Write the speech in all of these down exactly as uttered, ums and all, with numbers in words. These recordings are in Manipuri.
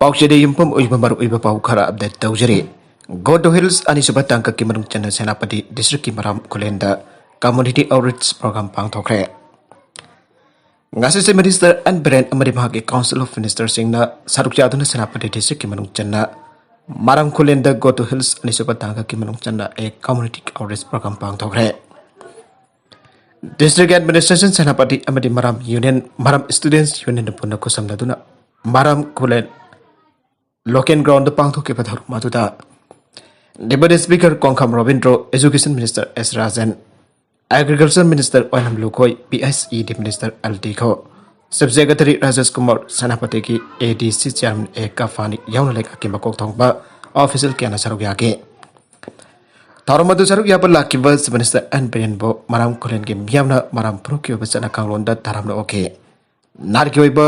ꯑꯣꯛꯆꯦꯗ ꯌꯨꯝꯐꯝ ꯑꯣꯏꯕ ꯃꯔꯨꯑꯣꯏꯕ ꯄꯥꯎ ꯈꯔ ꯑꯞꯗꯦꯠ ꯇꯧꯖꯔꯤ꯫ ꯒꯣꯗꯣ ꯍꯤꯜꯁ ꯑꯅꯤꯁꯨꯕ ꯇꯥꯡꯀꯛꯀꯤ ꯃꯅꯨꯡ ꯆꯟꯅ ꯁꯦꯅꯥꯄꯇꯤ ꯗꯤꯁꯇ꯭ꯔꯤꯛꯀꯤ ꯃꯔꯥꯝ ꯈꯨꯂꯦꯟꯗ ꯀꯝꯃ꯭ꯌꯨꯅꯤꯇꯤ ꯑꯥꯎꯠꯔꯤꯆ ꯄ꯭ꯔꯣꯒ꯭ꯔꯥꯝ ꯄꯥꯡꯊꯣꯛꯈ꯭ꯔꯦ꯫ ꯉꯁꯤꯁꯦ ꯃꯤꯅꯤꯁꯇꯔ ꯑꯦꯟ ꯕꯤꯔꯦꯟ ꯑꯃꯗꯤ ꯃꯍꯥꯛꯀꯤ ꯀꯥꯎꯟꯁꯤꯜ ꯑꯣꯐ ꯃꯤꯅꯤꯁꯇꯔꯁꯤꯡꯅ ꯁꯔꯨꯛ ꯌꯥꯗꯨꯅ ꯁꯦꯅꯥꯄꯇꯤ ꯗꯤꯁꯇ꯭ꯔꯤꯛꯀꯤ ꯃꯅꯨꯡ ꯆꯟꯅ ꯃꯔꯥꯝ ꯈꯨꯂꯦꯟꯗ ꯒꯣꯗꯣ ꯍꯤꯜꯁ ꯑꯅꯤꯁꯨꯕ ꯇꯥꯡꯀꯛꯀꯤ ꯃꯅꯨꯡ ꯆꯟꯅ ꯑꯦ ꯀꯝꯃ꯭ꯌꯨꯅꯤꯇꯤ ꯑꯥꯎꯠꯔꯤꯆ ꯄ꯭ꯔꯣꯒ꯭ꯔꯥꯝ ꯄꯥꯡꯊꯣꯛꯈ꯭ꯔꯦ꯫ ꯗꯤꯁꯇ꯭ꯔꯤꯛ ꯑꯦꯗꯃꯤꯅꯤꯁꯇ꯭ꯔꯦꯁꯟ ꯁꯦꯅꯥꯄꯇꯤ ꯑꯃꯗꯤ ꯃꯔꯥꯝ ꯌꯨꯅꯤꯌꯟ, ꯃꯔꯥꯝ ꯁ꯭ꯇꯨꯗꯦꯟꯠꯁ ꯌꯨꯅꯤꯌꯟꯅ ꯄꯨꯟꯅ ꯈꯨꯠꯁꯝꯅꯗꯨꯅ ꯃꯔꯥꯝ ꯈꯨꯂꯦꯟ ꯂꯣꯀꯦꯜ ꯒ꯭ꯔꯥꯎꯟꯗ ꯄꯥꯡꯊꯣꯛꯈꯤꯕ ꯊꯧꯔꯝ ꯑꯗꯨꯗ ꯗꯦꯄꯨꯇꯤ ꯁ꯭ꯄꯤꯀꯔ ꯀꯣꯡꯈꯥꯝ ꯔꯣꯕꯤꯟꯗ꯭ꯔꯣ, ꯑꯦꯖꯨꯀꯦꯁꯟ ꯃꯤꯅꯤꯁꯇꯔ ꯑꯦꯁ ꯔꯥꯖꯟ, ꯑꯦꯒ꯭ꯔꯤꯀꯜꯆꯔ ꯃꯤꯅꯤꯁꯇꯔ ꯑꯣꯏꯅꯥꯝ ꯂꯨꯈꯣꯏ, ꯄꯤ ꯑꯩꯆ ꯏ ꯗꯤ ꯃꯤꯅꯤꯁꯇꯔ ꯑꯦꯜ ꯗꯤ ꯈꯣ, ꯆꯤꯐ ꯁꯦꯀ꯭ꯔꯦꯇꯔꯤ ꯔꯥꯖꯦꯁ ꯀꯨꯃꯥꯔ, ꯁꯦꯅꯥꯄꯇꯤꯒꯤ ꯑꯦ ꯗꯤ ꯁꯤ ꯆꯤꯌꯥꯔꯃꯦꯟ ꯑꯦ ꯀꯐꯥꯅꯤ ꯌꯥꯎꯅ ꯂꯩꯉꯥꯛꯀꯤ ꯃꯀꯣꯛ ꯊꯣꯡꯕ ꯑꯣꯐꯤꯁꯤꯌꯦꯜ ꯀꯌꯥꯅ ꯁꯔꯨꯛ ꯌꯥꯈꯤ꯫ ꯊꯧꯔꯝ ꯑꯗꯨ ꯁꯔꯨꯛ ꯌꯥꯕ ꯂꯥꯛꯈꯤꯕ ꯆꯤꯐ ꯃꯤꯅꯤꯁꯇꯔ ꯑꯦꯟ ꯕꯤꯔꯦꯟꯕꯨ ꯃꯔꯥꯝ ꯈꯨꯂꯦꯟꯒꯤ ꯃꯤꯌꯥꯝꯅ ꯃꯔꯥꯝ ꯐꯨꯔꯨꯞꯀꯤ ꯑꯣꯏꯕ ꯆꯠꯅ ꯀꯥꯡꯂꯣꯟꯗ ꯇꯔꯥꯝꯅ ꯑꯣꯛꯈꯤ꯫ ꯅꯥꯠꯀꯤ ꯑꯣꯏꯕ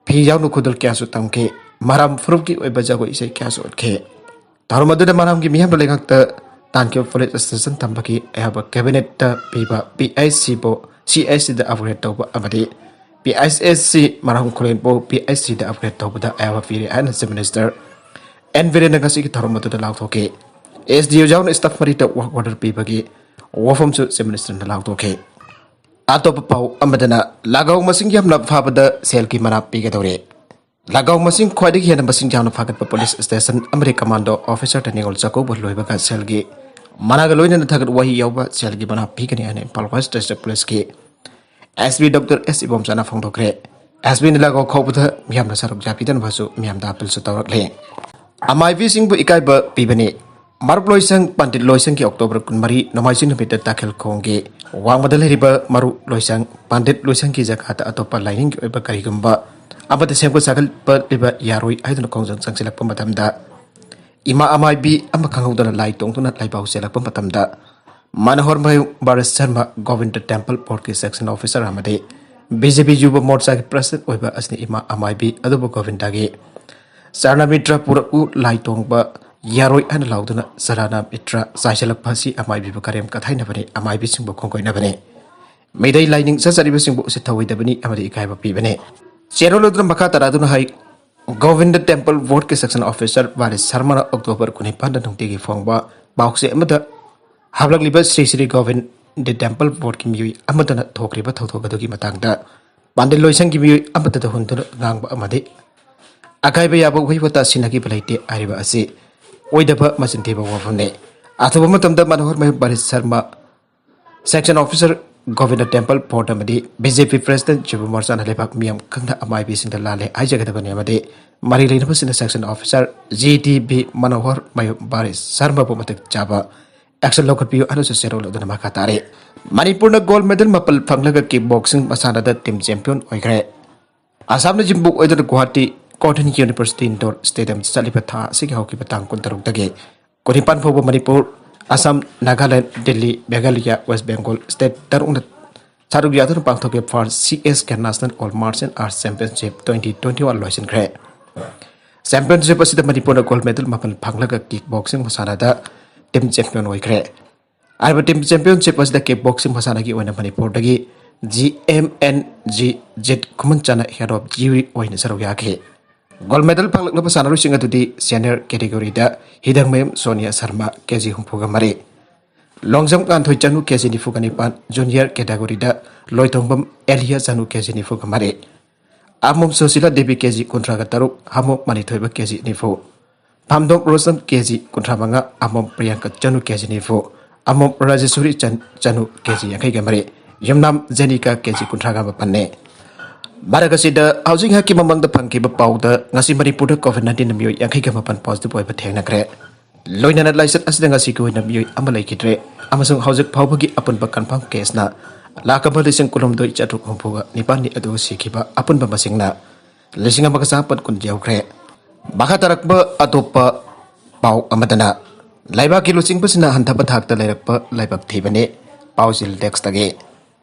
ꯐꯤ ꯌꯥꯎꯅ ꯈꯨꯗꯣꯜ ꯀꯌꯥꯁꯨ ꯇꯝꯈꯤ꯫ ꯃꯔꯥꯝ ꯐꯨꯔꯨꯞꯀꯤ ꯑꯣꯏꯕ ꯖꯒꯣꯏ ꯏꯁꯩ ꯀꯌꯥꯁꯨ ꯎꯠꯈꯤ꯫ ꯊꯧꯔꯝ ꯑꯗꯨꯗ ꯃꯔꯥꯝꯒꯤ ꯃꯤꯌꯥꯝꯅ ꯂꯩꯉꯥꯛꯇ ꯇꯥꯟꯈꯤꯕ ꯄꯨꯂꯤꯁ ꯁ꯭ꯇꯦꯁꯟ ꯊꯝꯕꯒꯤ ꯑꯌꯥꯕ ꯀꯦꯕꯤꯅꯦꯠꯇ ꯄꯤꯕ ꯄꯤ ꯑꯩꯆ ꯁꯤꯕꯨ ꯁꯤ ꯑꯩꯆ ꯁꯤꯗ ꯑꯞꯒ꯭ꯔꯦꯗ ꯇꯧꯕ ꯑꯃꯗꯤ P H S C ꯃꯔꯥꯝ ꯈꯨꯂꯦꯟꯕꯨ P H ꯁꯤꯗ ꯑꯞꯒ꯭ꯔꯦꯗ ꯇꯧꯕꯗ ꯑꯌꯥꯕ ꯄꯤꯔꯦ ꯍꯥꯏꯅ ꯆꯤꯐ ꯃꯤꯅꯤꯁꯇꯔ ꯑꯦꯟ ꯕꯤꯔꯦꯟꯅ ꯉꯁꯤꯒꯤ ꯊꯧꯔꯝ ꯑꯗꯨꯗ ꯂꯥꯎꯊꯣꯛꯈꯤ꯫ ꯑꯦꯁ ꯗꯤ ꯑꯣ ꯌꯥꯎꯅ ꯁ꯭ꯇꯥꯐ ꯃꯔꯤꯗ ꯋꯥꯔꯛ ꯑꯣꯔꯗꯔ ꯄꯤꯕꯒꯤ ꯋꯥꯐꯝꯁꯨ ꯆꯤꯐ ꯃꯤꯅꯤꯁꯇꯔꯅ ꯂꯥꯎꯊꯣꯛꯈꯤ꯫ ꯑꯇꯣꯞꯄ ꯄꯥꯎ ꯑꯃꯗꯅ ꯂꯥꯒꯥꯎ ꯃꯁꯤꯡ ꯌꯥꯝꯅ ꯐꯥꯕꯗ ꯁꯦꯜꯒꯤ ꯃꯅꯥ ꯄꯤꯒꯗꯧꯔꯦ꯫ ꯂꯥꯒꯥꯎ ꯃꯁꯤꯡ ꯈ꯭ꯋꯥꯏꯗꯒꯤ ꯍꯦꯟꯅ ꯃꯁꯤꯡ ꯌꯥꯝꯅ ꯐꯥꯒꯠꯄ ꯄꯨꯂꯤꯁ ꯁ꯭ꯇꯦꯁꯟ ꯑꯃꯗꯤ ꯀꯃꯥꯟꯗꯣ ꯑꯣꯐꯤꯁꯔꯗ ꯅꯤꯉꯣꯜ ꯆꯥꯛꯀꯧꯕ ꯂꯣꯏꯕꯒ ꯁꯦꯜꯒꯤ ꯃꯅꯥꯒ ꯂꯣꯏꯅꯅ ꯊꯥꯒꯠ ꯋꯥꯍꯩ ꯌꯥꯎꯕ ꯁꯦꯜꯒꯤ ꯃꯅꯥ ꯄꯤꯒꯅꯤ ꯍꯥꯏꯅ ꯏꯝꯐꯥꯜ ꯋꯦꯁ ꯗꯤꯁꯇ꯭ꯔꯤꯛ ꯄꯨꯂꯤꯁꯀꯤ ꯑꯦꯁ ꯄꯤ ꯗꯣꯛꯇꯔ ꯑꯦꯁ ꯏꯕꯣꯝꯆꯥꯅ ꯐꯣꯡꯗꯣꯛꯈ꯭ꯔꯦ꯫ ꯑꯦꯁ ꯄꯤꯅ ꯂꯥꯒꯥꯎ ꯈꯥꯎꯕꯗ ꯃꯤꯌꯥꯝꯅ ꯁꯔꯨꯛ ꯌꯥꯕꯤꯗꯅꯕꯁꯨ ꯃꯤꯌꯥꯝꯗ ꯑꯄꯤꯜꯁꯨ ꯇꯧꯔꯛꯂꯦ꯫ ꯑꯃꯥꯏꯕꯤꯁꯤꯡꯕꯨ ꯏꯀꯥꯏꯕ ꯄꯤꯕꯅꯤ꯫ ꯃꯔꯨꯞ ꯂꯣꯏꯁꯪ, ꯄꯟꯗꯤꯠ ꯂꯣꯏꯁꯪꯒꯤ ꯑꯣꯛꯇꯣꯕꯔ ꯀꯨꯟꯃꯔꯤ ꯅꯣꯡꯃꯥꯏꯖꯤꯡ ꯅꯨꯃꯤꯠꯇ ꯇꯥꯈꯦꯜ ꯈꯣꯡꯒꯤ ꯋꯥꯡꯃꯗ ꯂꯩꯔꯤꯕ ꯃꯔꯨꯞ ꯂꯣꯏꯁꯪ, ꯄꯟꯗꯤꯠ ꯂꯣꯏꯁꯪꯒꯤ ꯖꯒꯥꯗ ꯑꯇꯣꯞꯄ ꯂꯥꯏꯅꯤꯡꯒꯤ ꯑꯣꯏꯕ ꯀꯔꯤꯒꯨꯝꯕ ꯑꯃꯗ ꯁꯦꯝꯒꯠ ꯁꯥꯒꯠꯄꯠꯂꯤꯕ ꯌꯥꯔꯣꯏ ꯍꯥꯏꯗꯨꯅ ꯈꯣꯡꯖꯪ ꯆꯪꯁꯤꯜꯂꯛꯄ ꯃꯇꯝꯗ ꯏꯃꯥ ꯑꯃꯥꯏꯕꯤ ꯑꯃ ꯈꯪꯍꯧꯗꯅ ꯂꯥꯏ ꯇꯣꯡꯗꯨꯅ ꯂꯥꯏꯕꯥꯎ ꯆꯦꯜꯂꯛꯄ ꯃꯇꯝꯗ ꯃꯅꯣꯍꯔ ꯃꯌꯨꯝ ꯕꯥꯔꯤꯁ ꯁꯔꯃ ꯒꯣꯕꯤꯟꯗ ꯇꯦꯝꯄꯜ ꯕꯣꯔꯗꯀꯤ ꯁꯦꯛꯁꯟ ꯑꯣꯐꯤꯁꯔ ꯑꯃꯗꯤ ꯕꯤ ꯖꯦ ꯄꯤ ꯌꯨꯕ ꯃꯣꯔꯆꯥꯒꯤ ꯄ꯭ꯔꯁꯤꯗꯦꯟꯠ ꯑꯣꯏꯕ ꯑꯁꯤꯅ ꯏꯃꯥ ꯑꯃꯥꯏꯕꯤ ꯑꯗꯨꯕꯨ ꯒꯣꯕꯤꯟꯗꯒꯤ ꯆꯔꯅ ꯃꯤꯇ꯭ꯔ ꯄꯨꯔꯛꯎ ꯂꯥꯏ ꯇꯣꯡꯕ ꯌꯥꯔꯣꯏ ꯍꯥꯏꯅ ꯂꯥꯎꯗꯨꯅ ꯆꯔꯅ ꯃꯤꯇ꯭ꯔ ꯆꯥꯏꯁꯤꯜꯂꯛꯄ ꯑꯁꯤ ꯑꯃꯥꯏꯕꯤꯕꯨ ꯀꯔꯦꯝ ꯀꯊꯥꯏꯅꯕꯅꯤ, ꯑꯃꯥꯏꯕꯤꯁꯤꯡꯕꯨ ꯈꯣꯡꯒꯣꯏꯅꯕꯅꯤ꯫ ꯃꯤꯗꯩ ꯂꯥꯏꯅꯤꯡ ꯆꯠꯆꯔꯤꯕꯁꯤꯡꯕꯨ ꯎꯁꯤꯠ ꯊꯧꯑꯣꯏꯗꯕꯅꯤ ꯑꯃꯗꯤ ꯏꯀꯥꯏꯕ ꯄꯤꯕꯅꯤ꯫ ꯆꯦꯔꯣꯜ ꯑꯗꯨꯅ ꯃꯈꯥ ꯇꯥꯔꯗꯨꯅ ꯍꯥꯏ, ꯒꯣꯕꯤꯟꯗ ꯇꯦꯝꯄꯜ ꯕꯣꯔꯗꯀꯤ ꯁꯦꯛꯁꯟ ꯑꯣꯐꯤꯁꯥꯔ ꯕꯥꯔꯤ ꯁꯔꯃꯅ ꯑꯣꯛꯇꯣꯕꯔ ꯀꯨꯟꯅꯤꯄꯥꯟꯗ ꯅꯨꯡꯇꯤꯒꯤ ꯐꯣꯡꯕ ꯄꯥꯎꯆꯦ ꯑꯃꯗ ꯍꯥꯞꯂꯛꯂꯤꯕ ꯁ꯭ꯔꯤ ꯁ꯭ꯔꯤ ꯒꯣꯕꯤꯟꯗ ꯇꯦꯝꯄꯜ ꯕꯣꯔꯗꯀꯤ ꯃꯤꯑꯣꯏ ꯑꯃꯠꯇꯅ ꯊꯣꯛꯈ꯭ꯔꯤꯕ ꯊꯧꯗꯣꯛ ꯑꯗꯨꯒꯤ ꯃꯇꯥꯡꯗ ꯄꯥꯟꯗꯤꯜ ꯂꯣꯏꯁꯪꯒꯤ ꯃꯤꯑꯣꯏ ꯑꯃꯠꯇꯗ ꯍꯨꯟꯗꯨꯅ ꯉꯥꯡꯕ ꯑꯃꯗꯤ ꯑꯀꯥꯏꯕ ꯌꯥꯕ ꯋꯥꯍꯩ ꯋꯥꯇꯥ ꯁꯤꯖꯤꯟꯅꯈꯤꯕ ꯂꯩꯇꯦ ꯍꯥꯏꯔꯤꯕ ꯑꯁꯤ ꯑꯣꯏꯗꯕ ꯃꯆꯤꯟ ꯊꯤꯕ ꯋꯥꯐꯝꯅꯤ꯫ ꯑꯊꯨꯕ ꯃꯇꯝꯗ Manohar Mayum Bari Sharma, section officer Gobind temple board ꯑꯃꯗꯤ ꯕꯤ ꯖꯦ ꯄꯤ ꯄ꯭ꯔꯦꯁꯤꯗꯦꯟꯠ ꯖꯤꯕ ꯃꯣꯔꯆꯥꯅ ꯂꯩꯕꯥꯛ ꯃꯤꯌꯥꯝ ꯈꯪꯅ ꯑꯃꯥꯏꯕꯤꯁꯤꯡꯗ ꯂꯥꯜꯂꯦ ꯍꯥꯏꯖꯒꯗꯕꯅꯤ ꯑꯃꯗꯤ ꯃꯔꯤ ꯂꯩꯅꯕꯁꯤꯡꯅ section officer G T B Manohar Mayum Bari ꯁꯔꯃꯕꯨ ꯃꯇꯤꯛ ꯆꯥꯕ ꯑꯦꯛꯁꯟ ꯂꯧꯈꯠꯄꯤꯌꯨ ꯍꯥꯏꯅꯁꯨ ꯆꯦꯔꯣꯜ ꯑꯗꯨꯅ ꯃꯈꯥ ꯇꯥꯔꯤ꯫ ꯃꯅꯤꯄꯨꯔꯅ ꯒꯣꯜꯗ ꯃꯦꯗꯜ ꯃꯥꯄꯜ ꯐꯪꯂꯒ ꯀꯤꯛ ꯕꯣꯛꯁꯤꯡ ꯃꯁꯥꯟꯅꯗ ꯇꯤꯝ ꯆꯦꯝꯄꯤꯌꯟ ꯑꯣꯏꯈ꯭ꯔꯦ꯫ ꯑꯁꯥꯝꯅ ꯌꯨꯝꯕꯨ ꯑꯣꯏꯗꯨꯅ ꯒꯨꯋꯥꯍꯥꯇꯤ ꯀꯣꯇꯟ ꯌꯨꯅꯤꯚꯔꯁꯤꯇꯤ ꯏꯟꯗꯣꯔ ꯁ꯭ꯇꯦꯗꯤꯌꯝꯗ ꯆꯠꯂꯤꯕ ꯊꯥ ꯑꯁꯤꯒꯤ ꯍꯧꯈꯤꯕ ꯇꯥꯡ ꯀꯨꯟꯇꯔꯨꯛꯇꯒꯤ ꯀꯨꯟꯅꯤꯄꯥꯟ ꯐꯥꯎꯕ ꯃꯅꯤꯄꯨꯔ, ꯑꯁꯥꯝ, ꯅꯥꯒꯥꯂꯦꯟ, ꯗꯤꯜꯂꯤ, ꯃꯦꯘꯥꯂꯌꯥ, ꯋꯦꯁ ꯕꯦꯡꯒꯣꯜ ꯁ꯭ꯇꯦꯠ ꯇꯔꯨꯛꯅ ꯁꯔꯨꯛ ꯌꯥꯗꯨꯅ ꯄꯥꯡꯊꯣꯛꯈꯤꯕ first C S K national all martial arts championship twenty twenty one ꯂꯣꯏꯁꯤꯟꯈ꯭ꯔꯦ꯫ ꯆꯦꯝꯄꯤꯌꯟꯁꯤꯞ ꯑꯁꯤꯗ ꯃꯅꯤꯄꯨꯔꯅ ꯒꯣꯜꯗ ꯃꯦꯗꯜ ꯃꯥꯄꯜ ꯐꯪꯂꯒ ꯀꯤꯛ ꯕꯣꯛꯁꯤꯡ ꯃꯁꯥꯟꯅꯗ ꯇꯤꯝ ꯆꯦꯝꯄꯤꯌꯟ ꯑꯣꯏꯈ꯭ꯔꯦ꯫ ꯍꯥꯏꯔꯤꯕ ꯇꯤꯝ ꯆꯦꯝꯄꯤꯌꯟꯁꯤꯞ ꯑꯁꯤꯗ ꯀꯤꯛ ꯕꯣꯛꯁꯤꯡ ꯃꯁꯥꯟꯅꯒꯤ ꯑꯣꯏꯅ ꯃꯅꯤꯄꯨꯔꯗꯒꯤ G M N G Jeet ꯈꯨꯃꯟꯆꯥꯅ ꯍꯦꯠ ꯑꯣꯐ ꯖ꯭ꯌꯨꯔꯤ ꯑꯣꯏꯅ ꯁꯔꯨꯛ ꯌꯥꯈꯤ꯫ ꯒꯣꯜꯗ ꯃꯦꯗꯜ ꯐꯪꯂꯛꯂꯕ ꯁꯥꯟꯅꯔꯣꯏꯁꯤꯡ ꯑꯗꯨꯗꯤ ꯁꯦꯅꯤꯌꯔ ꯀꯦꯇꯦꯒꯣꯔꯤꯗ ꯍꯤꯗꯥꯡꯃꯌꯨꯝ ꯁꯣꯅꯤꯌꯥ ꯁꯔꯃ ꯀꯦ ꯖꯤ ꯍꯨꯝꯐꯨꯒ ꯃꯔꯤ, ꯂꯣꯡ ꯖꯝꯞ ꯉꯥꯟꯊꯣꯏ ꯆꯅꯨ ꯀꯦ ꯖꯤ ꯅꯤꯐꯨꯒ ꯅꯤꯄꯥꯟ, ꯖꯨꯅꯤꯌꯔ ꯀꯦꯇꯦꯒꯣꯔꯤꯗ ꯂꯣꯏꯊꯣꯡꯕꯝ ꯑꯦꯂꯤꯌꯥ ꯆꯅꯨ ꯀꯦ ꯖꯤ ꯅꯤꯐꯨꯒ ꯃꯔꯤ, ꯑꯃꯣꯝ ꯁꯣꯁꯤꯂꯥ ꯗꯦꯕꯤ ꯀꯦ ꯖꯤ ꯀꯨꯟꯊ꯭ꯔꯥꯒ ꯇꯔꯨꯛ, ꯑꯃꯣꯝ ꯃꯅꯤꯊꯣꯏꯕ ꯀꯦ ꯖꯤ ꯅꯤꯐꯨ, ꯐꯥꯝꯗꯣꯝ ꯔꯣꯁꯟ ꯀꯦ ꯖꯤ ꯀꯨꯟꯊ꯭ꯔꯥ ꯃꯉꯥ, ꯑꯃꯣꯝ ꯄ꯭ꯔꯤꯌꯥꯡꯀ ꯆꯅꯨ ꯀꯦ ꯖꯤ ꯅꯤꯐꯨ, ꯑꯃꯣꯝ ꯔꯥꯖꯦꯁꯣꯔꯤ ꯆꯟ-, ꯆꯅꯨ ꯀꯦ ꯖꯤ ꯌꯥꯡꯈꯩꯒ ꯃꯔꯤ, ꯌꯨꯝꯅꯥꯝ ꯖꯦꯅꯤꯀꯥ ꯀꯦ ꯖꯤ ꯀꯨꯟꯊ꯭ꯔꯥꯒ ꯃꯥꯄꯟꯅꯤ꯫ ꯃꯔꯛ ꯑꯁꯤꯗ ꯍꯧꯖꯤꯛ ꯉꯥꯏꯍꯥꯛꯀꯤ ꯃꯃꯥꯡꯗ ꯐꯪꯈꯤꯕ ꯄꯥꯎꯗ ꯉꯁꯤ ꯃꯅꯤꯄꯨꯔꯗ ꯀꯣꯚꯤꯗ ꯅꯥꯏꯟꯇꯤꯟꯅ ꯃꯤꯑꯣꯏ ꯌꯥꯡꯈꯩꯒ ꯃꯥꯄꯟ ꯄꯣꯖꯤꯇꯤꯚ ꯑꯣꯏꯕ ꯊꯦꯡꯅꯈ꯭ꯔꯦ꯫ ꯂꯣꯏꯅꯅ ꯂꯥꯏꯆꯠ ꯑꯁꯤꯗ ꯉꯁꯤꯒꯤ ꯑꯣꯏꯅ ꯃꯤꯑꯣꯏ ꯑꯃ ꯂꯩꯈꯤꯗ꯭ꯔꯦ ꯑꯃꯁꯨꯡ ꯍꯧꯖꯤꯛ ꯐꯥꯎꯕꯒꯤ ꯑꯄꯨꯟꯕ ꯀꯟꯐꯥꯔꯝ ꯀꯦꯁꯅ ꯂꯥꯈ ꯑꯃ ꯂꯤꯁꯤꯡ ꯀꯨꯟꯍꯨꯝꯗꯣꯏ ꯆꯥꯇ꯭ꯔꯨꯛ ꯍꯨꯝꯐꯨꯒ ꯅꯤꯄꯥꯟꯅꯤ, ꯑꯗꯨꯒ ꯁꯤꯈꯤꯕ ꯑꯄꯨꯟꯕ ꯃꯁꯤꯡꯅ ꯂꯤꯁꯤꯡ ꯑꯃꯒ ꯆꯥꯃꯥꯄꯟ ꯀꯨꯟ ꯌꯧꯈ꯭ꯔꯦ꯫ ꯃꯈꯥ ꯇꯥꯔꯛꯄ ꯑꯇꯣꯞꯄ ꯄꯥꯎ ꯑꯃꯗꯅ, ꯂꯩꯕꯥꯛꯀꯤ ꯂꯨꯆꯤꯡꯕꯁꯤꯡꯅ ꯍꯟꯊꯕ ꯊꯥꯛꯇ ꯂꯩꯔꯛꯄ ꯂꯥꯏꯕꯛ ꯊꯤꯕꯅꯤ꯫ ꯄꯥꯎ ꯆꯦ ꯗꯦꯁ꯭ꯛꯇꯒꯤ꯫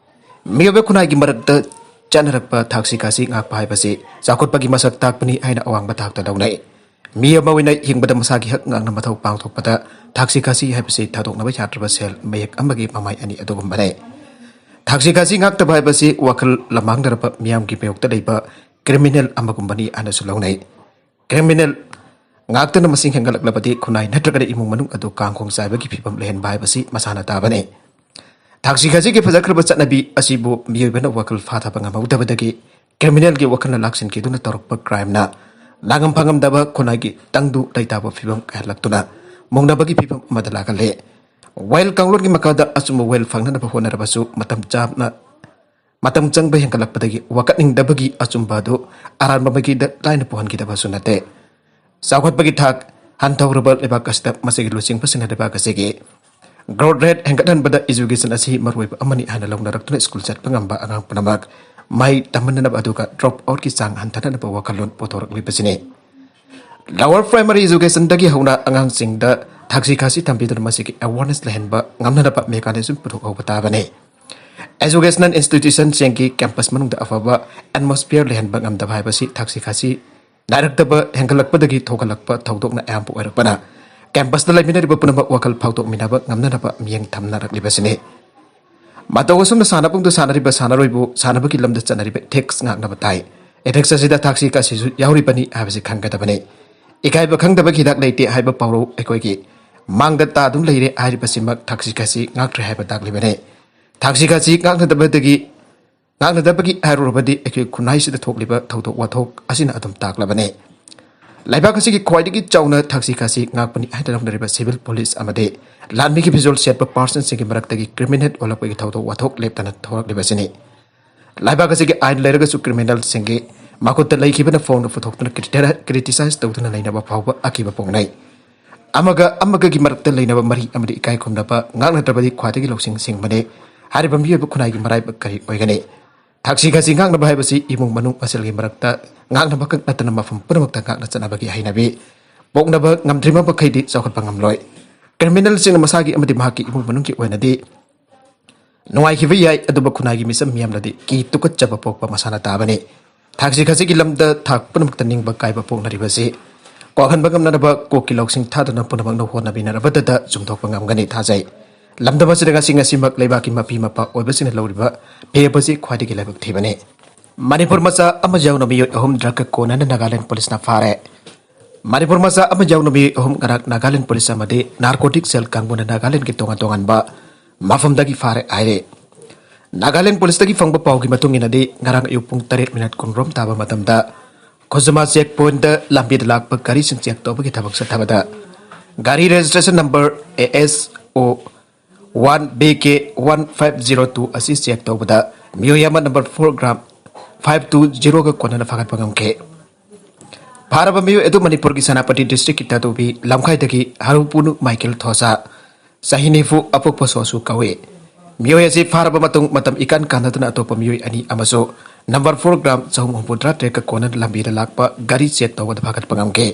ꯃꯤꯑꯣꯏꯕ ꯈꯨꯟꯅꯥꯏꯒꯤ ꯃꯔꯛꯇ ꯆꯠꯅꯔꯛꯄ ꯊꯛꯁꯤ ꯈꯥꯁꯤ ꯉꯥꯛꯄ ꯍꯥꯏꯕꯁꯤ ꯆꯥꯎꯈꯠꯄꯒꯤ ꯃꯁꯛ ꯇꯥꯛꯄꯅꯤ ꯍꯥꯏꯅ ꯑꯋꯥꯡꯕ ꯊꯥꯛꯇ ꯂꯧꯅꯩ꯫ ꯃꯤ ꯑꯃ ꯑꯣꯏꯅ ꯍꯤꯡꯕꯗ ꯃꯁꯥꯒꯤ ꯍꯛ ꯉꯥꯛꯅ ꯃꯊꯧ ꯄꯥꯡꯊꯣꯛꯄꯗ ꯊꯛꯁꯤ ꯈꯥꯁꯤ ꯍꯥꯏꯕꯁꯤ ꯊꯥꯗꯣꯛꯅꯕ ꯌꯥꯗ꯭ꯔꯕ ꯁꯦꯜ ꯃꯌꯦꯛ ꯑꯃꯒꯤ ꯃꯃꯥꯏ ꯑꯅꯤ ꯑꯗꯨꯒꯨꯝꯕꯅꯤ꯫ ꯊꯛꯁꯤ ꯈꯥꯁꯤ ꯉꯥꯛꯇꯕ ꯍꯥꯏꯕꯁꯤ ꯋꯥꯈꯜ ꯂꯃꯥꯡꯅꯔꯕ ꯃꯤꯌꯥꯝꯒꯤ ꯃꯥꯌꯣꯛꯇ ꯂꯩꯕ ꯀ꯭ꯔꯤꯃꯤꯅꯦꯜ ꯑꯃꯒꯨꯝꯕꯅꯤ ꯍꯥꯏꯅꯁꯨ ꯂꯧꯅꯩ꯫ ꯀ꯭ꯔꯤꯃꯤꯅꯦꯜ ꯉꯥꯛꯇꯅ ꯃꯁꯤꯡ ꯍꯦꯟꯒꯠꯂꯛꯂꯕꯗꯤ ꯈꯨꯟꯅꯥꯏ ꯅꯠꯇ꯭ꯔꯒꯅ ꯏꯃꯨꯡ ꯃꯅꯨꯡ ꯑꯗꯨ ꯀꯥꯡꯈꯣꯡ ꯆꯥꯏꯕꯒꯤ ꯐꯤꯕꯝ ꯂꯩꯍꯟꯕ ꯍꯥꯏꯕꯁꯤ ꯃꯁꯥꯅ ꯇꯥꯕꯅꯤ꯫ ꯊꯥꯛꯁꯤ ꯈꯥꯁꯤꯒꯤ ꯐꯖꯈ꯭ꯔꯕ ꯆꯠꯅꯕꯤ ꯑꯁꯤꯕꯨ ꯃꯤꯑꯣꯏꯕꯅ ꯋꯥꯈꯜ ꯐꯥꯊꯕ ꯉꯝꯍꯧꯗꯕꯗꯒꯤ ꯀ꯭ꯔꯤꯃꯤꯅꯦꯜꯒꯤ ꯋꯥꯈꯜꯅ ꯂꯥꯛꯁꯤꯟꯈꯤꯗꯨꯅ ꯇꯧꯔꯛꯄ ꯀ꯭ꯔꯥꯏꯝꯅ ꯂꯥꯡꯉꯝ ꯐꯪꯉꯝꯗꯕ ꯈꯨꯟꯅꯥꯏꯒꯤ ꯇꯪꯗꯨ ꯂꯩꯇꯥꯕ ꯐꯤꯕꯝ ꯀꯥꯏꯍꯜꯂꯛꯇꯨꯅ ꯃꯨꯛꯅꯕꯒꯤ ꯐꯤꯕꯝ ꯑꯃꯗ ꯂꯥꯛꯍꯜꯂꯦ꯫ ꯋꯥꯌꯦꯜ ꯀꯥꯡꯂꯣꯟꯒꯤ ꯃꯈꯥꯗ ꯑꯆꯨꯝꯕ ꯋꯥꯌꯦꯜ ꯐꯪꯅꯅꯕ ꯍꯣꯠꯅꯔꯕꯁꯨ ꯃꯇꯝ ꯆꯥꯅ ꯃꯇꯝ ꯆꯪꯕ ꯍꯦꯟꯒꯠꯂꯛꯄꯗꯒꯤ ꯋꯥꯀꯠꯅꯤꯡꯗꯕꯒꯤ ꯑꯆꯨꯝꯕ ꯑꯗꯨ ꯑꯔꯥꯟꯕ ꯃꯥꯏꯀꯩꯗ ꯂꯥꯏꯅ ꯄꯨꯍꯟꯈꯤꯗꯕꯁꯨ ꯅꯠꯇꯦ꯫ ꯆꯥꯎꯈꯠꯄꯒꯤ ꯊꯥꯛ ꯍꯟꯊꯍꯧꯔꯕ ꯂꯩꯕꯥꯛ ꯑꯁꯤꯗ ꯃꯁꯤꯒꯤ ꯂꯨꯆꯤꯡꯕꯁꯤꯡꯅ ꯂꯩꯕꯥꯛ ꯑꯁꯤꯒꯤ growth rate ꯍꯦꯟꯒꯠꯍꯟꯕꯗ education ꯑꯁꯤ ꯃꯔꯨꯑꯣꯏꯕ ꯑꯃꯅꯤ ꯍꯥꯏꯅ ꯂꯧꯅꯔꯛꯇꯨꯅ ꯁ꯭ꯀꯨꯜ ꯆꯠꯄ ꯉꯝꯕ ꯑꯉꯥꯡ ꯄꯨꯝꯅꯃꯛ ꯃꯍꯩ ꯇꯝꯍꯟꯅꯕ ꯑꯗꯨꯒ drop outꯀꯤ ꯆꯥꯡ ꯍꯟꯊꯅꯅꯕ ꯋꯥꯈꯜꯂꯣꯟ ꯄꯨꯊꯣꯔꯛꯂꯤꯕꯁꯤꯅꯤ꯫ Lower primary educationꯗꯒꯤ ꯍꯧꯅ ꯑꯉꯥꯡꯁꯤꯡꯗ ꯊꯥꯛꯁꯤ ꯈꯥꯁꯤ ꯊꯝꯕꯤꯗꯨꯅ ꯃꯁꯤꯒꯤ awareness ꯂꯩꯍꯟꯕ ꯉꯝꯅꯅꯕ mechanism ꯄꯨꯊꯣꯛꯍꯧꯕ ꯇꯥꯕꯅꯤ꯫ Educational institutionꯁꯤꯡꯒꯤ campus ꯃꯅꯨꯡꯗ ꯑꯐꯕ atmosphere ꯂꯩꯍꯟꯕ ꯉꯝꯗꯕ ꯍꯥꯏꯕꯁꯤ ꯊꯥꯛꯁꯤ ꯈꯥꯁꯤ ꯅꯥꯏꯔꯛꯇꯕ ꯍꯦꯟꯒꯠꯂꯛꯄꯗꯒꯤ ꯊꯣꯛꯍꯜꯂꯛꯄ ꯊꯧꯗꯣꯛꯅ ꯑꯌꯥꯝꯕ ꯑꯣꯏꯔꯛꯄꯅ campusꯇ ꯂꯩꯃꯤꯟꯅꯔꯤꯕ ꯄꯨꯝꯅꯃꯛ ꯋꯥꯈꯜ ꯐꯥꯎꯗꯣꯛꯃꯤꯟꯅꯕ ꯉꯝꯅꯅꯕ ꯃꯤꯠꯌꯦꯡ ꯊꯝꯅꯔꯛꯂꯤꯕꯁꯤꯅꯤ꯫ ꯃꯇꯧ ꯑꯁꯨꯝꯅ ꯁꯥꯟꯅꯕꯨꯡꯗ ꯁꯥꯟꯅꯔꯤꯕ ꯁꯥꯟꯅꯔꯣꯏꯕꯨ ꯁꯥꯟꯅꯕꯒꯤ ꯂꯝꯗ ꯆꯠꯅꯔꯤꯕ ethics ꯉꯥꯛꯅꯕ ꯇꯥꯏ꯫ Ethics ꯑꯁꯤꯗ ꯊꯥꯛꯁꯤ ꯈꯥꯁꯤꯁꯨ ꯌꯥꯎꯔꯤꯕꯅꯤ ꯍꯥꯏꯕꯁꯤ ꯈꯪꯒꯗꯕꯅꯤ꯫ ꯏꯀꯥꯏꯕ ꯈꯪꯗꯕꯒꯤ ꯍꯤꯗꯥꯛ ꯂꯩꯇꯦ ꯍꯥꯏꯕ ꯄꯥꯎꯔꯧ ꯑꯩꯈꯣꯏꯒꯤ ꯃꯥꯡꯗ ꯇꯥꯗꯨꯅ ꯂꯩꯔꯦ ꯍꯥꯏꯔꯤꯕꯁꯤꯃꯛ ꯊꯥꯛꯁꯤ ꯈꯥꯁꯤ ꯉꯥꯛꯇ꯭ꯔꯦ ꯍꯥꯏꯕ ꯇꯥꯛꯂꯤꯕꯅꯤ꯫ ꯊꯥꯛꯁꯤ ꯈꯥꯁꯤ ꯉꯥꯛꯅꯗꯕꯗꯒꯤ ꯉꯥꯛꯅꯗꯕꯒꯤ ꯍꯥꯏꯔꯨꯔꯕꯗꯤ ꯑꯩꯈꯣꯏ ꯈꯨꯟꯅꯥꯏꯁꯤꯗ ꯊꯣꯛꯂꯤꯕ ꯊꯧꯗꯣꯛ ꯋꯥꯊꯣꯛ ꯑꯁꯤꯅ ꯑꯗꯨꯝ ꯇꯥꯛꯂꯕꯅꯤ꯫ ꯂꯩꯕꯥꯛ ꯑꯁꯤꯒꯤ ꯈ꯭ꯋꯥꯏꯗꯒꯤ ꯆꯥꯎꯅ ꯊꯥꯛꯁꯤ ꯈꯥꯁꯤ ꯉꯥꯛꯄꯅꯤ ꯍꯥꯏꯅ ꯂꯧꯅꯔꯤꯕ civil police ꯑꯃꯗꯤ ꯂꯥꯟꯃꯤꯒꯤ visual ꯁꯦꯠꯄ personꯁꯤꯡꯒꯤ ꯃꯔꯛꯇꯒꯤ criminal ꯑꯣꯜꯂꯛꯄꯒꯤ ꯊꯧꯗꯣꯛ ꯋꯥꯊꯣꯛ ꯂꯦꯞꯇꯅ ꯊꯣꯛꯂꯛꯂꯤꯕꯁꯤꯅꯤ꯫ ꯂꯩꯕꯥꯛ ꯑꯁꯤꯒꯤ ꯑꯥꯏꯟ ꯂꯩꯔꯒꯁꯨ criminalꯁꯤꯡꯒꯤ ꯃꯈꯨꯠꯇ ꯂꯩꯈꯤꯕꯅ ꯐꯣꯡꯅ ꯄꯨꯊꯣꯛꯇꯨꯅ criteri-, criticize ꯇꯧꯗꯨꯅ ꯂꯩꯅꯕ ꯐꯥꯎꯕ ꯑꯀꯤꯕ ꯄꯣꯛꯅꯩ꯫ ꯑꯃꯒ ꯑꯃꯒꯒꯤ ꯃꯔꯛꯇ ꯂꯩꯅꯕ ꯃꯔꯤ ꯑꯃꯗꯤ ꯏꯀꯥꯏ ꯈꯨꯝꯅꯕ ꯉꯥꯛꯅꯗ꯭ꯔꯕꯗꯤ ꯈ꯭ꯋꯥꯏꯗꯒꯤ ꯂꯧꯁꯤꯡ ꯁꯤꯡꯕꯅꯤ꯫ ꯍꯥꯏꯔꯤꯕ ꯃꯤꯑꯣꯏꯕ ꯈꯨꯟꯅꯥꯏꯒꯤ ꯃꯔꯥꯏꯕꯛ ꯀꯔꯤ ꯑꯣꯏꯒꯅꯤ? ꯊꯥꯛꯁꯤ ꯈꯥꯁꯤ ꯉꯥꯛꯅꯕ ꯍꯥꯏꯕꯁꯤ ꯏꯃꯨꯡ ꯃꯅꯨꯡ ꯃꯁꯦꯜꯒꯤ ꯃꯔꯛꯇ ꯉꯥꯛꯅꯕ ꯈꯛ ꯅꯠꯇꯅ ꯃꯐꯝ ꯄꯨꯝꯅꯃꯛꯇ ꯉꯥꯛꯅ ꯆꯠꯅꯕꯒꯤ ꯍꯩꯅꯕꯤ ꯄꯣꯛꯅꯕ ꯉꯝꯗ꯭ꯔꯤꯕ ꯃꯈꯩꯗꯤ ꯆꯥꯎꯈꯠꯄ ꯉꯝꯂꯣꯏ꯫ Criminalꯁꯤꯡꯅ ꯃꯁꯥꯒꯤ ꯑꯃꯗꯤ ꯃꯍꯥꯛꯀꯤ ꯏꯃꯨꯡ ꯃꯅꯨꯡꯒꯤ ꯑꯣꯏꯅꯗꯤ ꯅꯨꯡꯉꯥꯏꯈꯤꯕ ꯌꯥꯏ, ꯑꯗꯨꯕꯨ ꯈꯨꯟꯅꯥꯏꯒꯤ ꯃꯤꯆꯝ ꯃꯤꯌꯥꯝꯅꯗꯤ ꯀꯤ ꯇꯨꯀꯠꯆꯕ ꯄꯣꯛꯄ ꯃꯁꯥꯅ ꯇꯥꯕꯅꯤ꯫ ꯊꯥꯛꯁꯤ ꯈꯥꯁꯤꯒꯤ ꯂꯝꯗ ꯊꯥꯛ ꯄꯨꯝꯅꯃꯛꯇ ꯅꯤꯡꯕ ꯀꯥꯏꯕ ꯄꯣꯛꯅꯔꯤꯕꯁꯤ ꯀꯣꯛꯍꯟꯕ ꯉꯝꯅꯅꯕ ꯀꯣꯛꯀꯤ ꯂꯧꯁꯤꯡ ꯊꯥꯗꯨꯅ ꯄꯨꯝꯅꯃꯛꯅ ꯍꯣꯠꯅꯕꯤꯅꯔꯕꯗꯇ ꯆꯨꯝꯊꯣꯛꯄ ꯉꯝꯒꯅꯤ ꯊꯥꯖꯩ꯫ ꯂꯝꯗꯝ ꯑꯁꯤꯗ ꯉꯁꯤ ꯉꯁꯤꯃꯛ ꯂꯩꯕꯥꯛꯀꯤ ꯃꯄꯤ ꯃꯄꯥ ꯑꯣꯏꯕꯁꯤꯡꯅ ꯂꯧꯔꯤꯕ ꯐꯤꯔꯦꯞ ꯑꯁꯤ ꯈ꯭ꯋꯥꯏꯗꯒꯤ ꯂꯥꯏꯕꯛ ꯊꯤꯕꯅꯤ꯫ ꯃꯅꯤꯄꯨꯔ ꯃꯆꯥ ꯑꯃ ꯌꯥꯎꯅ ꯃꯤꯑꯣꯏ ꯑꯍꯨꯝ ꯗ꯭ꯔꯒꯀ ꯀꯣꯟꯅꯅ ꯅꯥꯒꯥꯂꯦꯟ ꯄꯨꯂꯤꯁꯅ ꯐꯥꯔꯦ꯫ ꯃꯅꯤꯄꯨꯔ ꯃꯆꯥ ꯑꯃ ꯌꯥꯎꯅ ꯃꯤꯑꯣꯏ ꯑꯍꯨꯝ ꯉꯔꯥꯡ ꯅꯥꯒꯥꯂꯦꯟ ꯄꯨꯂꯤꯁ ꯑꯃꯗꯤ ꯅꯥꯔꯀꯣꯇꯤꯛ ꯁꯦꯜ ꯀꯥꯡꯕꯨꯅ ꯅꯥꯒꯥꯂꯦꯟꯒꯤ ꯇꯣꯉꯥꯟ ꯇꯣꯉꯥꯟꯕ ꯃꯐꯝꯗꯒꯤ ꯐꯥꯔꯦ ꯍꯥꯏꯔꯦ꯫ ꯅꯥꯒꯥꯂꯦꯟ ꯄꯨꯂꯤꯁꯇꯒꯤ ꯐꯪꯕ ꯄꯥꯎꯒꯤ ꯃꯇꯨꯡ ꯏꯟꯅꯗꯤ, ꯉꯔꯥꯡ ꯑꯌꯨꯛ ꯄꯨꯡ ꯇꯔꯦꯠ ꯃꯤꯅꯠ ꯀꯨꯟꯔꯣꯝ ꯇꯥꯕ ꯃꯇꯝꯗ ꯈꯨꯖꯃꯥ ꯆꯦꯛ ꯄꯣꯏꯟꯠꯇ ꯂꯝꯕꯤꯗ ꯂꯥꯛꯄ ꯒꯥꯔꯤꯁꯤꯡ ꯆꯦꯛ ꯇꯧꯕꯒꯤ ꯊꯕꯛ ꯆꯠꯊꯕꯗ, ꯒꯥꯔꯤ registration number A S O one B K one five zero two ꯑꯁꯤ ꯆꯦꯛ ꯇꯧꯕꯗ, ꯃꯤꯑꯣꯏ ꯑꯃ number four gram five two ꯖꯤꯔꯣꯒ ꯀꯣꯟꯅꯅ ꯐꯥꯒꯠꯄ ꯉꯝꯈꯤ꯫ ꯐꯥꯔꯕ ꯃꯤꯑꯣꯏ ꯑꯗꯨ ꯃꯅꯤꯄꯨꯔꯒꯤ ꯁꯦꯅꯥꯄꯇꯤ ꯗꯤꯁꯇ꯭ꯔꯤꯛꯀꯤ ꯇꯥꯗꯣꯕꯤ ꯂꯝꯈꯥꯏꯗꯒꯤ ꯍꯔꯨꯄꯨꯅꯨ ꯃꯥꯏꯀꯦꯜ ꯊꯣꯁꯥ, ꯆꯍꯤ ꯅꯤꯐꯨ, ꯑꯄꯣꯛꯄ ꯁꯣꯁꯨ ꯀꯧꯏ꯫ ꯃꯤꯑꯣꯏ ꯑꯁꯤ ꯐꯥꯔꯕ ꯃꯇꯨꯡ, ꯃꯇꯝ ꯏꯀꯥꯟ ꯀꯥꯟꯅꯗꯅ ꯑꯇꯣꯞꯄ ꯃꯤꯑꯣꯏ ꯑꯅꯤ ꯑꯃꯁꯨ ꯅꯝꯕꯔ ꯐꯣꯔ ꯒ꯭ꯔꯥꯝ ꯆꯍꯨꯝ ꯍꯨꯝꯐꯨꯇꯔꯥ ꯇꯔꯦꯠꯀ ꯀꯣꯟꯅꯅ ꯂꯝꯕꯤꯗ ꯂꯥꯛꯄ ꯒꯥꯔꯤ ꯆꯦꯛ ꯇꯧꯕꯗ ꯐꯥꯒꯠꯄ ꯉꯝꯈꯤ꯫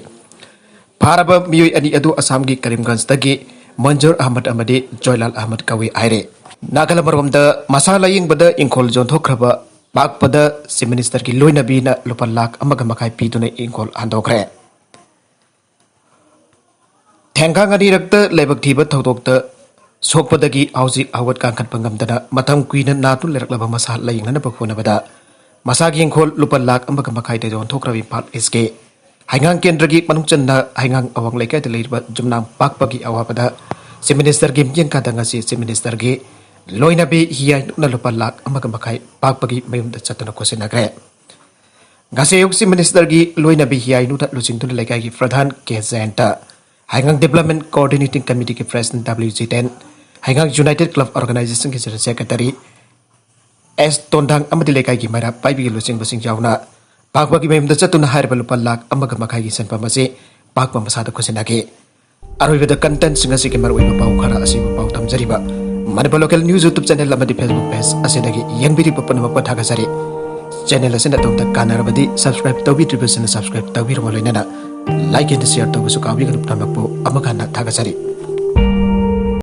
ꯐꯥꯔꯕ ꯃꯤꯑꯣꯏ ꯑꯅꯤ ꯑꯗꯨ ꯑꯁꯥꯝꯒꯤ ꯀꯔꯤꯝꯒꯟꯖꯇꯒꯤ ꯃꯟꯖꯨꯔ ꯑꯍꯃꯗ ꯑꯃꯗꯤ ꯖꯣꯏꯂꯥꯜ ꯑꯍꯃꯗ ꯀꯧꯏ ꯍꯥꯏꯔꯦ꯫ ꯅꯥꯒꯜ ꯑꯃꯔꯣꯝꯗ, ꯃꯁꯥ ꯂꯥꯌꯦꯡꯕꯗ ꯏꯪꯈꯣꯜ ꯌꯣꯟꯊꯣꯛꯈ꯭ꯔꯕ ꯄꯥꯛꯄꯗ ꯆꯤꯐ ꯃꯤꯅꯤꯁꯇꯔꯒꯤ ꯂꯣꯏꯅꯕꯤꯅ ꯂꯨꯄꯥ ꯂꯥꯈ ꯑꯃꯒ ꯃꯈꯥꯏ ꯄꯤꯗꯨꯅ ꯏꯪꯈꯣꯜ ꯍꯟꯗꯣꯛꯈ꯭ꯔꯦ꯫ ꯊꯦꯡꯒꯥꯡ ꯑꯅꯤꯔꯛꯇ ꯂꯥꯏꯕꯛ ꯊꯤꯕ ꯊꯧꯗꯣꯛꯇ ꯁꯣꯛꯄꯗꯒꯤ ꯍꯧꯖꯤꯛ ꯍꯧꯒꯠ ꯀꯥꯡꯈꯠꯄ ꯉꯝꯗꯅ ꯃꯇꯝ ꯀꯨꯏꯅ ꯅꯥꯗꯨꯅ ꯂꯩꯔꯛꯂꯕ ꯃꯁꯥ ꯂꯥꯌꯦꯡꯅꯅꯕ ꯍꯣꯠꯅꯕꯗ ꯃꯁꯥꯒꯤ ꯏꯪꯈꯣꯜ ꯂꯨꯄꯥ ꯂꯥꯈ ꯑꯃꯒ ꯃꯈꯥꯏꯗ ꯌꯣꯟꯊꯣꯛꯈ꯭ꯔꯕ ꯏꯝꯐꯥꯜ ꯏꯁꯀꯤ ꯍꯩꯉꯥꯡ ꯀꯦꯟꯗ꯭ꯔꯒꯤ ꯃꯅꯨꯡ ꯆꯟꯅ ꯍꯩꯉꯥꯡ ꯑꯋꯥꯡ ꯂꯩꯀꯥꯏꯗ ꯂꯩꯔꯤꯕ ꯌꯨꯝꯅꯥꯝ ꯄꯥꯛꯄꯒꯤ ꯑꯋꯥꯕꯗ ꯆꯤꯐ ꯃꯤꯅꯤꯁꯇꯔꯒꯤ ꯃꯤꯠꯌꯦꯡ ꯀꯥꯗ ꯉꯁꯤ ꯆꯤꯐ ꯃꯤꯅꯤꯁꯇꯔꯒꯤ ꯂꯣꯏꯅꯕꯤ ꯍꯤꯌꯥꯏꯅꯨꯅ ꯂꯨꯄꯥ ꯂꯥꯈ ꯑꯃꯒ ꯃꯈꯥꯏ ꯄꯥꯛꯄꯒꯤ ꯃꯌꯨꯝꯗ ꯆꯠꯇꯨꯅ ꯈꯣꯠꯆꯤꯟꯅꯈ꯭ꯔꯦ꯫ ꯉꯁꯤ ꯑꯌꯨꯛ ꯆꯤꯐ ꯃꯤꯅꯤꯁꯇꯔꯒꯤ ꯂꯣꯏꯅꯕꯤ ꯍꯤꯌꯥꯏꯅꯨꯗ ꯂꯨꯆꯤꯡꯗꯨꯅ ꯂꯩꯀꯥꯏꯒꯤ ꯄ꯭ꯔꯙꯥꯟ ꯀꯦ ꯖꯌꯟꯇ, ꯍꯩꯉꯥꯡ ꯗꯤꯕ꯭ꯂꯞꯃꯦꯟ ꯀꯣꯑꯣꯔꯗꯤꯅꯦꯇꯤꯡ ꯀꯃꯤꯇꯤꯒꯤ ꯄ꯭ꯔꯦꯁꯤꯗꯦꯟꯠ ꯗꯕ꯭ꯂꯤꯎ ꯖꯤꯇꯦꯟ, ꯍꯩꯉꯥꯡ ꯌꯨꯅꯥꯏꯇꯦꯗ ꯀ꯭ꯂꯕ ꯑꯣꯔꯒꯅꯥꯏꯖꯦꯁꯟꯒꯤ ꯖꯦꯅꯔꯦꯜ ꯁꯦꯀ꯭ꯔꯦꯇꯔꯤ ꯑꯦꯁ ꯇꯣꯟꯗꯥꯡ ꯑꯃꯗꯤ ꯂꯩꯀꯥꯏꯒꯤ ꯃꯩꯔꯥ ꯄꯥꯏꯕꯤꯒꯤ ꯂꯨꯆꯤꯡꯕꯁꯤꯡ ꯌꯥꯎꯅ ꯄꯥꯛꯄꯒꯤ ꯃꯌꯨꯝꯗ ꯆꯠꯇꯨꯅ ꯍꯥꯏꯔꯤꯕ ꯂꯨꯄꯥ ꯂꯥꯈ ꯑꯃꯒ ꯃꯈꯥꯏꯒꯤ ꯁꯦꯟꯐꯝ ꯑꯁꯤ ꯄꯥꯛꯄ ꯃꯁꯥꯗ ꯈꯨꯠꯁꯤꯟꯅꯈꯤ꯫ ꯑꯔꯣꯏꯕꯗ ꯀꯟꯇꯦꯟꯠꯁꯤꯡ ꯑꯁꯤꯒꯤ ꯃꯔꯨꯑꯣꯏꯕ ꯄꯥꯎ ꯈꯔ ꯑꯁꯤꯕꯨ ꯄꯥꯎ ꯇꯝꯖꯔꯤꯕ Manipur local news YouTube channel ꯑꯃꯗꯤ ꯐꯦꯁꯕꯨꯛ ꯄꯦꯖ ꯑꯁꯤꯗꯒꯤ ꯌꯦꯡꯕꯤꯔꯤꯕ ꯄꯨꯝꯅꯃꯛꯄꯨ ꯊꯥꯒꯠꯆꯔꯤ꯫ ꯆꯦꯅꯦꯜ ꯑꯁꯤꯅ ꯑꯗꯣꯝꯗ ꯀꯥꯟꯅꯔꯕꯗꯤ ꯁꯕꯁꯀ꯭ꯔꯥꯏꯕ ꯇꯧꯕꯤꯗ꯭ꯔꯤꯕꯁꯤꯡꯅ ꯁꯕꯁꯀ꯭ꯔꯥꯏꯕ ꯇꯧꯕꯤꯔꯕ ꯂꯣꯏꯅꯅ ꯂꯥꯏꯛ ꯑꯦꯟ ꯁꯤꯌꯔ ꯇꯧꯕꯁꯨ ꯀꯥꯎꯕꯤꯒꯅꯨ꯫ ꯄꯨꯝꯅꯃꯛꯄꯨ ꯑꯃꯨꯛ ꯍꯟꯅ ꯊꯥꯒꯠꯆꯔꯤ꯫